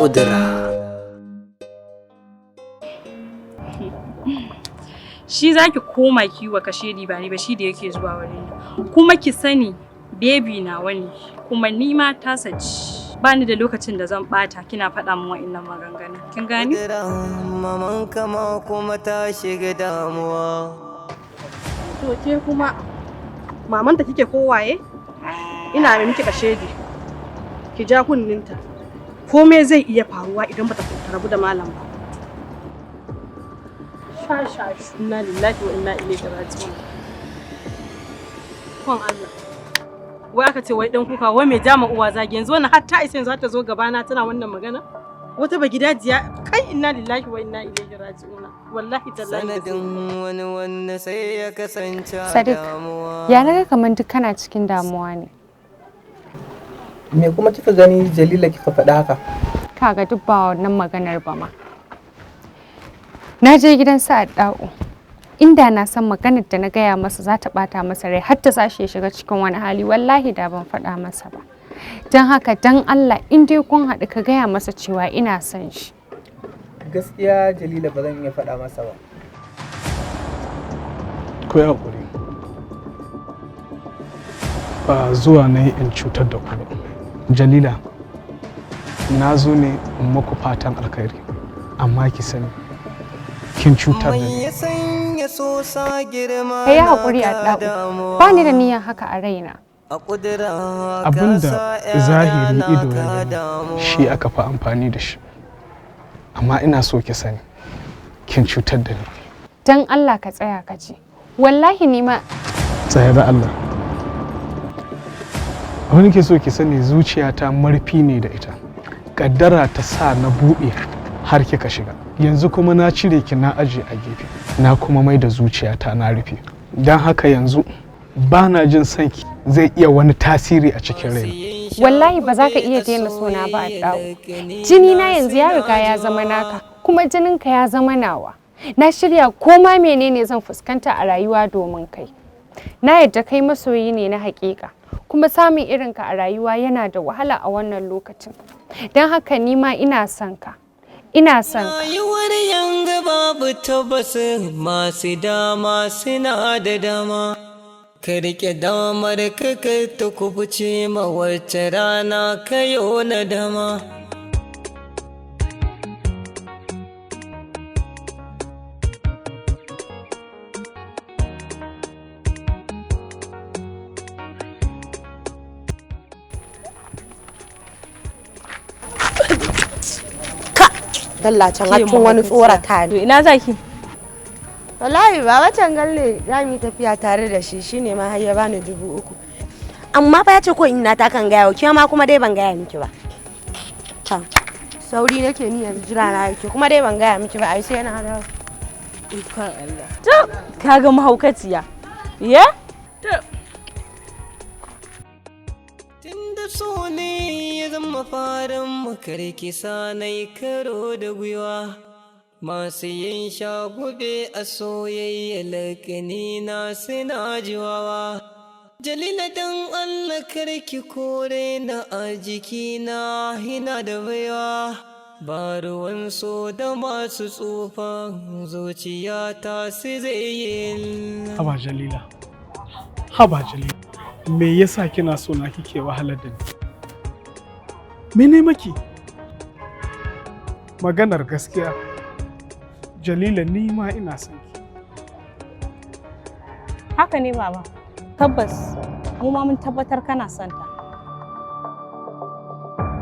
Ƙudura. Shi zaki koma kiwa kashedi ba ni ba, shi da yake zuwa wurin nan. Kuma ki sani baby nawa ne, kuma ni ma tasa ci. Ba ni da lokacin da zan bata kina faɗa min wa'innan maganganun. Kin gani? Ƙudura, maman kama kuma ta shiga damuwa. To ke kuma mamanta kike kowaye? Ina mai miki kashedi. Ki ja kunninta. Komai zai iya faruwa idan bata rabu da malam ba. Sha sha sha. Inna lillahi wa inna ilaihi raji'un. Kon Allah. Wai aka ce wai dan kuka wai mai jama uwa zagi, yanzu wannan har ta isa yanzu har ta zo gabana tana wannan magana? Wata bagidajiya kai, inna lillahi wa inna ilaihi raji'un. Wallahi tallahi. Sanadin wani wanda sai ya kasance Sadiq, damuwa. ya naga kamar duk kana cikin damuwa ne. Me kuma kika gani, Jalila, kika faɗi haka? Kaga, duk ba wannan maganar ba ma. Na je gidan sa Adda'u. Inda na san maganar da na gaya masa za ta bata masa rai har ta sashi ya shiga cikin wani hali, wallahi da ban faɗa masa ba. Don haka, don Allah, in dai kun haɗu, ka gaya masa cewa ina son shi. Gaskiya Jalila, ba zan iya faɗa masa ba. Ku yi haƙuri, ba zuwa na yi in cutar da ku ba. Jalila, na zo ne in muku fatan alkhairi, amma ki sani kin cutar da Mai ni. ya sanya so sa girma Ka yi haƙuri na a ka damuwa. Ba ni da niyyar haka a raina. A ƙudura ka Abinda sa zahiri ‘ya'yana ido ka ya gani damuwa. shi aka fi amfani da shi, amma ina so ki sani kin cutar da ni. Don Allah ka tsaya ka ji. Wallahi ni ma Tsaya da Allah. Abin ke so ki sani, zuciyata marfi ne da ita. Kaddara ta sa na buɗe har kika shiga. Yanzu kuma na cire ki na aje a gefe, na kuma mai da zuciyata na rufe. Don haka yanzu ba na jin son ki zai iya wani tasiri a cikin raina. Wallahi ba za ka iya daina sona ba a dawo. Jini na yanzu ya riga ya zama naka, kuma jininka ya zama nawa. Na shirya ko ma menene zan fuskanta a rayuwa domin kai. Na yadda kai masoyi ne na hakika, kuma samun irinka a rayuwa yana da wahala a wannan lokacin. Don haka ni ma ina son ka. Ina son ka. Rayuwar yanga babu tabbas, masu dama suna da dama. Ka riƙe damar ka, ka ta kubuce ma wacce rana ka yo na dama. Ka dalla can har tun wani tsorata To ne. ina zaki? Wallahi baba Tangalle za mu yi tafiya tare da shi, shine ma har ya bani 3000. Amma fa ya ce ko ina ta kan gaya wa ke ma, kuma dai ban gaya miki ba. Ta sauri nake ni yanzu, jira na yake, kuma dai ban gaya miki ba, ai sai na dawo. Ikon Allah. To kaga mahaukaciya. Ya? Tunda so ne ya zama farin makarkisa na yi karo da gwiwa. Masu yin shagube a soyayya lakani na suna jiwawa. Jalila, dan Allah karki kore na a jikina, hina da baiwa. Ba ruwan so da masu tsufa, zuciya ta su zai yi. Haba Jalila, haba Jalila, me yasa kina so na kike wahalar da ni? Mene maki? Maganar gaskiya, Jalila, ni ma ina son ki. Haka ne baba. Tabbas mu ma mun tabbatar kana son ta.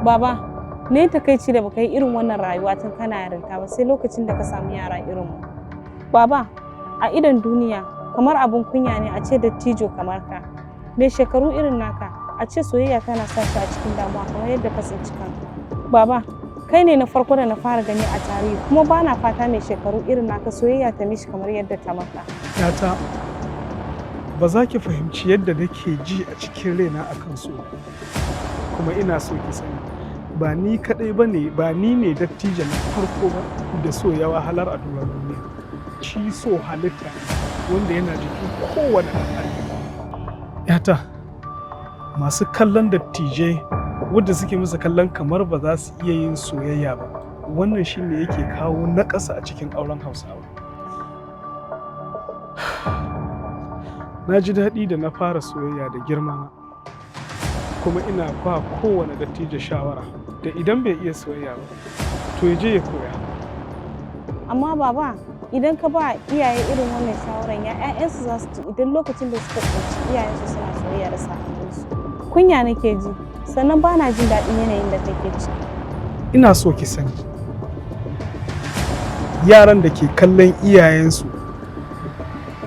Baba, ne takaici da baka yi irin wannan rayuwa tun kana yarinta ba, sai lokacin da ka samu yara irin mu. Baba, a idon duniya kamar abun kunya ne a ce dattijo kamar ka, mai shekaru irin naka, a ce soyayya tana sa shi a cikin damuwa kamar yadda ka tsinci kanka. Baba, kai ne na farko da na fara gani a tarihi, kuma bana fata mai shekaru irin naka soyayya ta mishi kamar yadda ta maka. Yata, ba za ki fahimci yadda nake ji a cikin raina akan so ba. Kuma ina so ki sani, ba ni kaɗai ba ne, ba ni ne dattijo na farko ba da so ya wahalar a doron duniya. Shi so halitta ne wanda yana jikin kowane ɗan adam. Yata, masu kallon dattijai Wadda suke musu kallon kamar ba za su iya yin soyayya ba. Wannan shine yake kawo naƙasa a cikin auren Hausawa. Na ji daɗi da na fara soyayya da girma na. Kuma ina ba kowane dattijo shawara da idan bai iya soyayya ba, to ya je ya koya. Amma baba, idan ka ba iyaye irin wannan shawaran, ya 'ya'yansu za su ji idan lokacin da suka tsinci iyayensu suna soyayya da sa'anninsu? Kunya nake ji, sannan ba na jin daɗin yanayin da kake ciki. Ina so ki sani, yaran da ke kallon iyayensu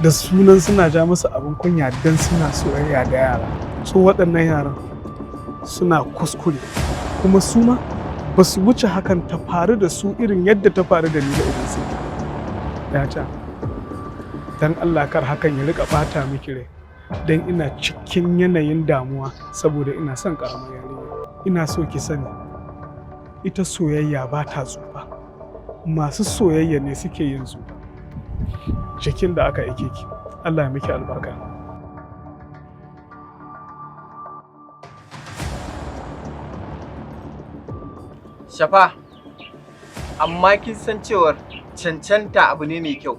da sunan suna ja musu abin kunya don suna soyayya da yara, su waɗannan yaran suna kuskure, kuma su ma ba su wuce hakan ta faru da su irin yadda ta faru da ni ba idan sun yata. Don Allah kar hakan ya rika bata miki rai, don ina cikin yanayin damuwa saboda ina son karamar yarinya. Ina so ki sani, ita soyayya ba ta tsufa, masu soyayya ne suke yin tsufa. Jikin da aka aike ki, Allah ya miki albarka. Shafa, amma kin san cewar cancanta abu ne mai kyau.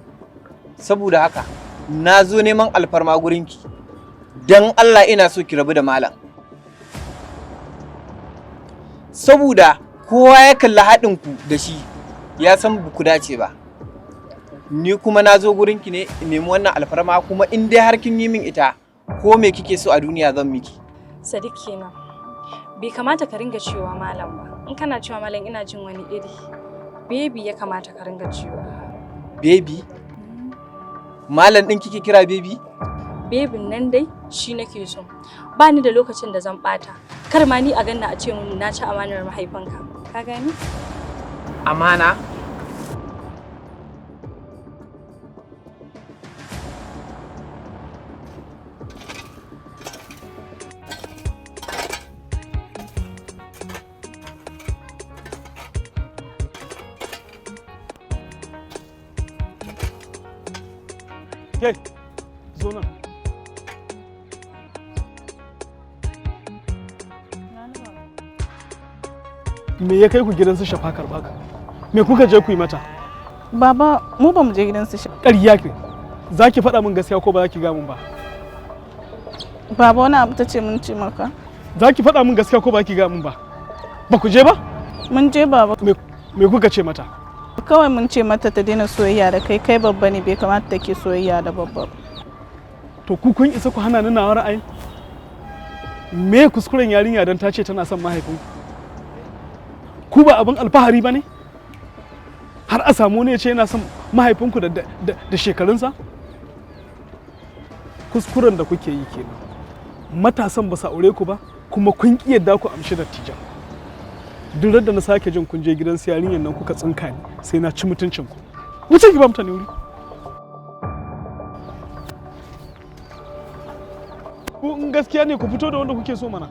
Saboda haka, na zo neman alfarma gurinki. Don Allah ina so ki rabu da malam. Saboda kowa ya kalli haɗinku da shi, ya san ba ku dace ba. Ni kuma na zo gurinki ne in nemi wannan alfarma, kuma in dai har kin yi min ita, ko me kike so a duniya zan miki. Sadiq kenan. Bai kamata ka ringa cewa malam ba. In kana cewa malam ina jin wani iri. Baby ya kamata ka ringa cewa. Baby? Malam ɗin kike kira baby? Babyn nan dai shi nake so. Ba ni da lokacin da zan bata. Kar ma ni a ganna a ce mun na ci amanar mahaifinka. Ka gani? Amana? Ke, zo nan. Me ya kai ku gidan su Shafa karɓa ka? Me kuka je ku yi mata? Baba, mu ba mu je gidan su. Ƙarya ke. Za ki faɗa min gaskiya ko ba za ki ga min ba? Baba, wani abu ta ce mun ce maka. Za ki faɗa min gaskiya ko ba ki ga min ba? Ba ku je ba? Mun je, baba. Me kuka ce mata? Kawai mun ce mata ta daina soyayya da kai, kai babba ne, bai kamata take soyayya da babba ba. To ku kun isa ku hana ni nawa ra'ayin? Me kuskuren yarinya don ta ce tana son mahaifinku? Ku ba abin alfahari ba ne? Har a samu ne ya ce yana son mahaifinku da shekarunsa? Kuskuren da kuke yi kenan. Matasan ba su aure ku ba, kuma kun ƙi yadda ku amshi dattijan. Duk da na sake jin kun je gidan su yarinyar nan kuka tsinka ni, sai na ci mutuncin ku. Wuce ki ba mutane wuri. Ku in gaskiya ne ku fito da wanda kuke so mana.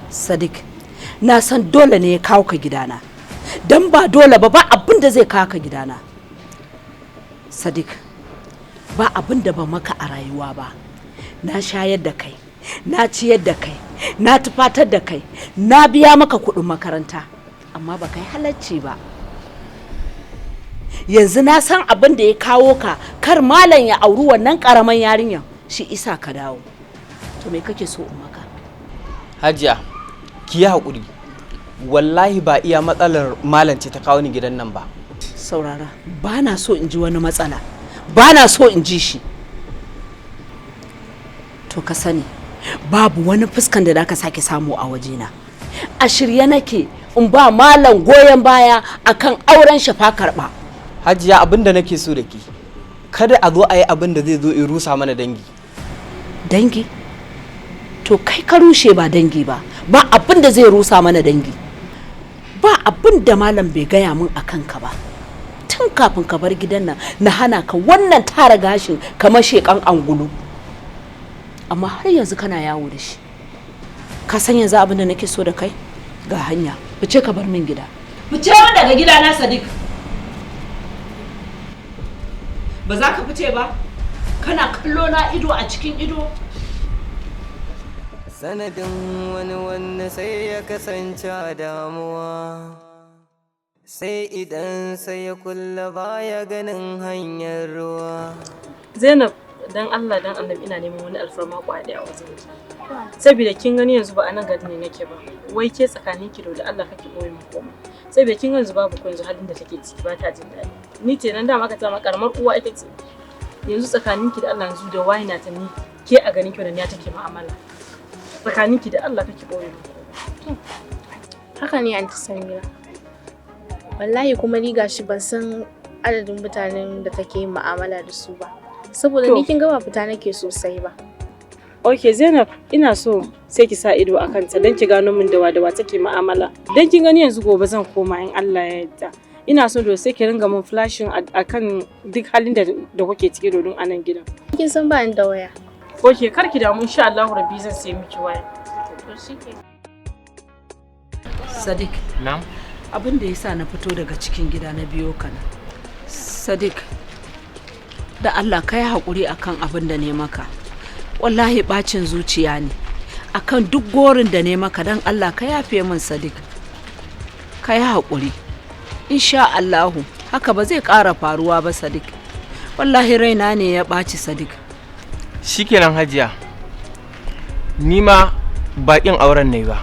Sadiq, na san dole ne ya kawo ka gidana. Don ba dole ba, ba abin da zai kawo ka gidana. Sadiq, ba abin da ba maka a rayuwa ba. Na shayar da kai, na ciyar da kai, na tufatar da kai, na biya maka kuɗin makaranta. Amma ba kai halacci ba. Yanzu na san abin da ya kawo ka, kar malam ya auri wannan ƙaramin yarinyar, shi isa ka dawo. To me kake so in maka? Hajiya, ki yi haƙuri. Wallahi ba iya matsalar malam ce ta kawo ni gidan nan ba. Saurara, ba na so in ji wani matsala, ba na so in ji shi. To ka sani, babu wani fuskan da ka sake samu a wajena. A shirye nake in ba malam goyon baya akan auren Shafa karɓa. Hajiya, abin da nake so da ki, kada a zo a yi abin da zai zo in rusa mana dangi. Dangi? To kai ka rushe ba dangi ba, ba abin da zai rusa mana dangi. Ba abin da malam bai gaya min a kanka ba. Tun kafin ka bar gidan nan na hana ka wannan tara gashin kamar shekan angulu. Amma har yanzu kana yawo da shi. Ka san yanzu abin da nake so da kai? Ga hanya. Fice ka bar min gida. Fice min daga gida na, Sadiq. Ba za ka fice ba? Kana kallo na ido a cikin ido. Sanadin wani wanda sai ya kasance a damuwa, sai idan sai ya kulla baya ganin hanyar ruwa. Zainab, dan Allah dan Annabi, ina neman wani alfarma kwaya a wajen ki. Saboda kin gani yanzu ba a nan garin ne nake ba. Wai ke tsakanin ki da Allah kake boye min komai. Saboda kin yanzu babu ko yanzu halin da take ciki ba ta jin daɗi. Ni ce nan dama ka ta ma karamar uwa ita ce. Yanzu tsakanin ki da Allah, yanzu da waye na ta ni ke a ganin ki da ni take mu'amala? Tsakanin ki da Allah kake boye min komai. Haka ne, Anti Samira. Wallahi kuma ni gashi ban san adadin mutanen da take yin mu'amala da su ba. Saboda ni kin ga ba fita nake sosai ba. Ok Zainab, ina so sai ki sa ido a kanta don ki gano min da wa take mu'amala. Don kin gani yanzu gobe zan koma in Allah ya yarda. Ina so da sai ki ringa min flashing akan duk halin da kuke ciki domin a nan gidan. Kin san ba ni da waya. Ok, kar ki damu, insha Allah Rabbi zan sai miki waya. To shike. Sadiq. Na'am. Abin da yasa na fito daga cikin gida na biyo ka nan. Sadiq, da Allah ka yi haƙuri akan abin da ne maka. Wallahi bacin zuciya ne. Akan duk gorin da ne maka, dan Allah ka yafe min, Sadiq. Ka yi haƙuri. Insha Allahu haka ba zai ƙara faruwa ba, Sadiq. Wallahi raina ne ya ɓaci, Sadiq. Shikenan Hajiya, ni ma baƙin auren ne ba,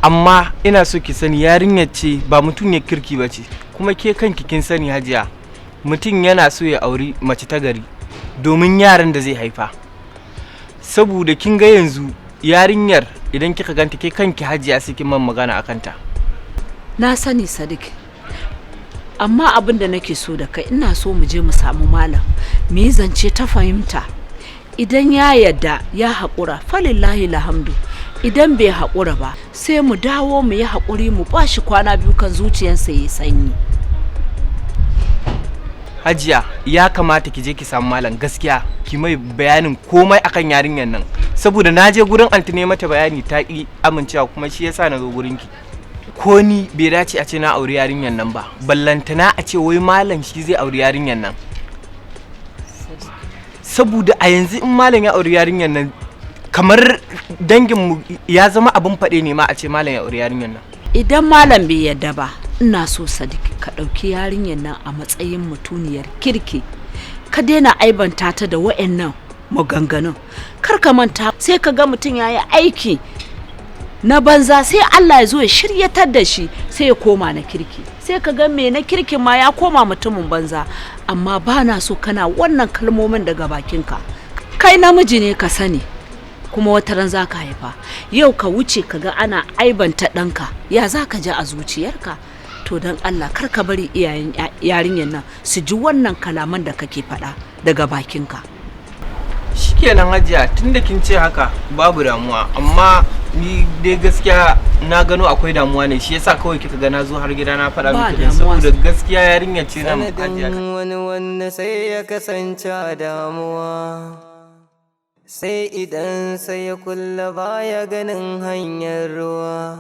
amma ina so ki sani yarinyar ce ba mutum ya kirki ba ce. Kuma ke kanki kin sani Hajiya, mutum yana so ya auri mace ta gari domin yaran da zai haifa. Saboda kin ga yanzu yarinyar idan kika ganta, ke kanki Hajiya sai kin man magana akan ta. Na sani, Sadiq. Amma abin da nake so da kai, ina so mu je mu samu malam, mu yi zance ta fahimta. Idan ya yarda ya haƙura, falillahi alhamdu. Idan bai haƙura ba, sai mu dawo mu yi haƙuri mu ba shi kwana 2 kan zuciyarsa ya yi sanyi. Hajiya, ya kamata ki je ki samu malam, gaskiya ki mai bayanin komai akan yarinyar nan, saboda na je gurin anti ne mata bayani ta ki amincewa, kuma shi yasa na zo gurin ki. Ko ni bai dace a ce na auri yarinyar nan ba, ballantana a ce wai malam shi zai auri yarinyar nan. Saboda a yanzu in malam ya auri yarinyar nan, kamar danginmu ya zama abin faɗe ne ma a ce malam ya auri yarinyar nan. Idan malam bai yarda ba, ina so Sadiq ka ɗauki yarinyar nan a matsayin mutuniyar kirki. Ka daina aibanta ta da wa'annan maganganun. Kar ka manta, sai ka ga mutum ya yi aiki na banza, sai Allah ya zo ya shiryatar da shi, sai ya koma na kirki. Sai ka ga me na kirkin ma ya koma mutumin banza. Amma ba na so kana wannan kalmomin daga bakinka. Kai namiji ne, ka sani kuma wata ran za ka haifa. Yau ka wuce ka ga ana aibanta ɗanka, ya za ka ji a zuciyarka? To don Allah kar ka bari iyayen yarinyar nan su ji wannan kalaman da kake faɗa daga bakinka. Shikenan Hajiya, tunda kin ce haka babu damuwa. Amma ni dai gaskiya na gano akwai damuwa ne, shi yasa kawai kika ga na zo har gida na faɗa Ba miki din, damuwa. saboda gaskiya yarinya ce nan Hajiya. Sanadin wani wanda sai ya kasance a damuwa, sai idan sai ya kulla baya ganin hanyar ruwa.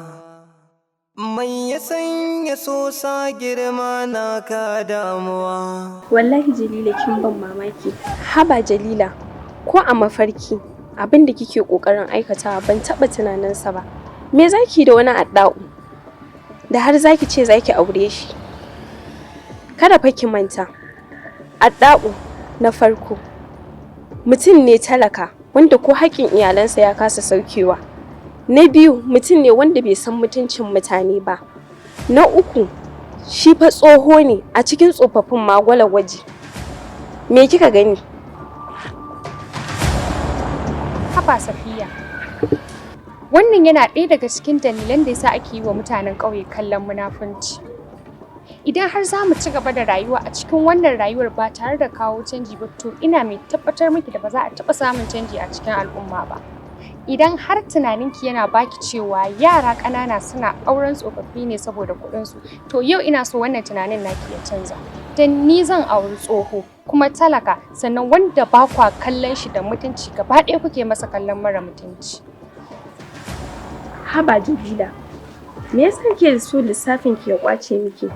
Mai ya sanya so sa girma na ka damuwa. Wallahi Jalila, kin ban mamaki. Haba Jalila, ko a mafarki abin da kike kokarin aikatawa ban taba tunaninsa ba. Me zaki da wani adda'u da har zaki ce zaki aure shi? Kada fa ki manta. Adda'u na farko mutum ne talaka wanda ko haƙƙin iyalansa ya kasa saukewa. Na biyu, mutum ne wanda bai san mutuncin mutane ba. Na uku, shi fa tsoho ne, a cikin tsofaffin ma gwaji. Me kika gani? Haba Safiya. Wannan yana ɗaya daga cikin dalilan da yasa ake yi wa mutanen ƙauye kallon munafunci. Idan har za mu ci gaba da rayuwa a cikin wannan rayuwar ba tare da kawo canji ba, to ina mai tabbatar miki da ba za a taɓa samun canji a cikin al'umma ba. Idan har tunaninki yana baki cewa yara ƙanana suna auren tsofaffi ne saboda kuɗinsu, to yau ina so wannan tunanin naki ya canza. Dan ni zan auri tsoho kuma talaka, sannan wanda ba kwa kallon shi da mutunci, gaba ɗaya kuke masa kallon mara mutunci. Haba Jalila. Me yasa kike so lissafin ki ya kwace miki?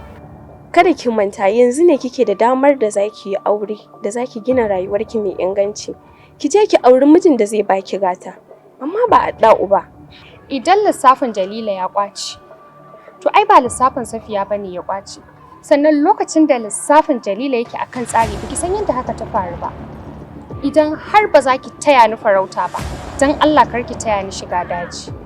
Kada ki manta, yanzu ne kike da damar da zaki yi aure, da zaki gina rayuwarki mai inganci. Ki je ki auri mijin da zai baki gata, amma ba Adda'u ba. Idan lissafin Jalila ya kwace, to ai ba lissafin Safiya bane ya kwace. Sannan lokacin da lissafin Jalila yake akan tsari, baki san yadda haka ta faru ba. Idan har ba za ki taya ni farauta ba, dan Allah kar ki taya ni shiga daji.